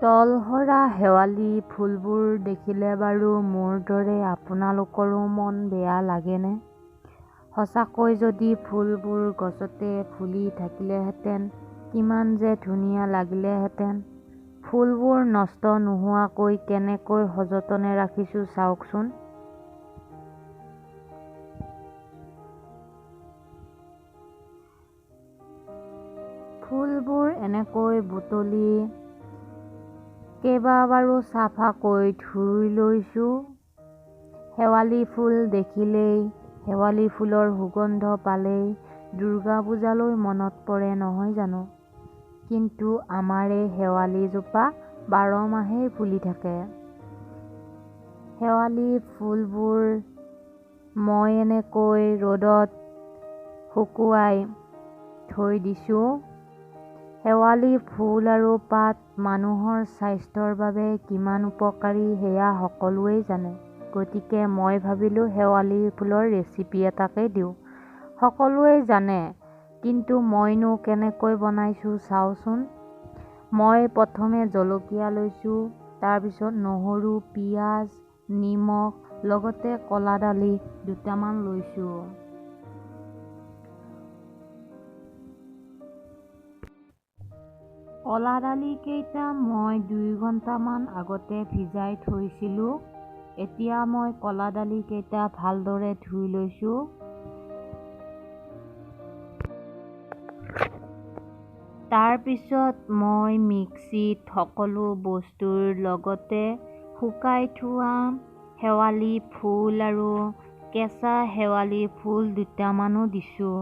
তলসৰা শেৱালি ফুলবোৰ দেখিলে বাৰু মোৰ দৰে আপোনালোকৰো মন বেয়া লাগেনে? সঁচাকৈ যদি ফুলবোৰ গছতে ফুলি থাকিলেহেঁতেন কিমান যে ধুনীয়া লাগিলেহেঁতেন। ফুলবোৰ নষ্ট নোহোৱাকৈ কেনেকৈ সযতনে ৰাখিছোঁ চাওকচোন। ফুলবোৰ এনেকৈ বুটলি কেইবাবাৰো চাফাকৈ ধুই লৈছোঁ। শেৱালি ফুল দেখিলেই, শেৱালি ফুলৰ সুগন্ধ পালেই দুৰ্গা পূজালৈ মনত পৰে নহয় জানো? কিন্তু আমাৰ এই শেৱালিজোপা 12 মাহেই ফুলি থাকে। শেৱালি ফুলবোৰ মই এনেকৈ ৰ'দত শুকুৱাই থৈ দিছোঁ। শেৱালি ফুল আৰু পাত মানুহৰ স্বাস্থ্যৰ বাবে কিমান উপকাৰী সেয়া সকলোৱেই জানে। গতিকে মই ভাবিলোঁ শেৱালি ফুলৰ ৰেচিপি এটাকে দিওঁ। সকলোৱেই জানে, কিন্তু মইনো কেনেকৈ বনাইছোঁ চাওঁচোন। মই প্ৰথমে জলকীয়া লৈছোঁ, তাৰপিছত নহৰু, পিঁয়াজ, নিমখ, লগতে ক'লা দালি দুটামান লৈছোঁ। ক'লা দালিকেইটা মই 2 ঘণ্টামান আগতে ভিজাই থৈছিলোঁ। এতিয়া মই ক'লা দালিকেইটা ভালদৰে ধুই লৈছোঁ। তাৰপিছত মই মিক্সিত সকলো বস্তুৰ লগতে শুকাই থোৱা শেৱালি ফুল আৰু কেঁচা শেৱালি ফুল দুটামানো দিছোঁ।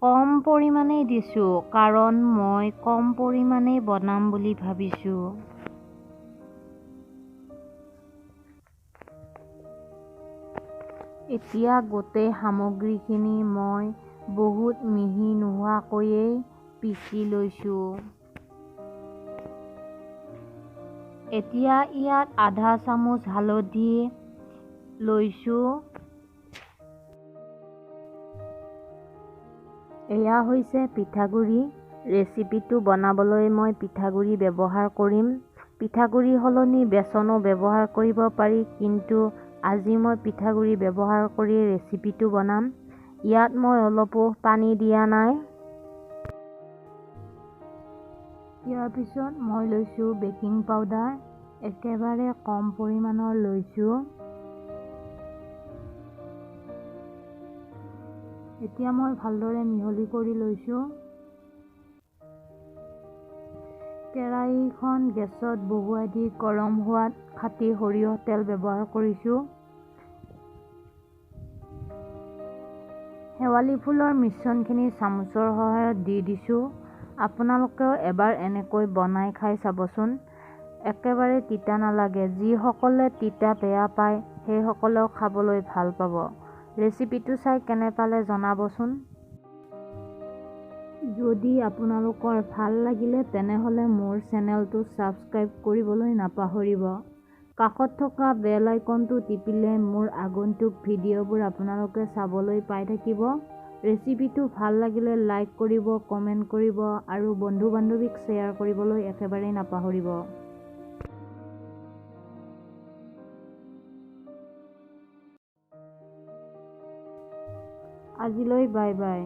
কম পৰিমাণেই দিছোঁ, কাৰণ মই কম পৰিমাণেই বনাম বুলি ভাবিছোঁ। এতিয়া গোটেই সামগ্ৰীখিনি মই বহুত মিহি নোহোৱাকৈয়ে পিচি লৈছোঁ। এতিয়া ইয়াত আধা চামুচ হালধি লৈছোঁ। এয়া হৈছে পিঠাগুড়ি। ৰেচিপিটো বনাবলৈ মই পিঠাগুড়ি ব্যৱহাৰ কৰিম। পিঠাগুড়ি সলনি বেচনো ব্যৱহাৰ কৰিব পাৰি, কিন্তু আজি মই পিঠাগুড়ি ব্যৱহাৰ কৰি ৰেচিপিটো বনাম। ইয়াত মই অলপো পানী দিয়া নাই। ইয়াৰ পিছত মই লৈছোঁ বেকিং পাউডাৰ, একেবাৰে কম পৰিমাণৰ লৈছোঁ। এতিয়া মই ভালদৰে মিহলি কৰি লৈছোঁ। কেৰাহীখন গেছত বহুৱাই দি গৰম হোৱাত খাটি সৰিয়হ তেল ব্যৱহাৰ কৰিছোঁ। শেৱালি ফুলৰ মিশ্ৰণখিনি চামুচৰ সহায়ত দি দিছোঁ। আপোনালোকেও এবাৰ এনেকৈ বনাই খাই চাবচোন, একেবাৰে তিতা নালাগে। যিসকলে তিতা বেয়া পায় সেইসকলেও খাবলৈ ভাল পাব। ৰেচিপিটো চাই কেনে পালে জনাবচোন। যদি আপোনালোকৰ ভাল লাগিলে তেনেহ'লে মোৰ চেনেলটো ছাবস্ক্ৰাইব কৰিবলৈ নাপাহৰিব। কাষত থকা বেল আইকনটো টিপিলে মোৰ আগন্তুক ভিডিঅ'বোৰ আপোনালোকে চাবলৈ পাই থাকিব। ৰেচিপিটো ভাল লাগিলে লাইক কৰিব, কমেণ্ট কৰিব আৰু বন্ধু বান্ধৱীক শ্বেয়াৰ কৰিবলৈ একেবাৰেই নাপাহৰিব। আজিলৈ বাই বাই।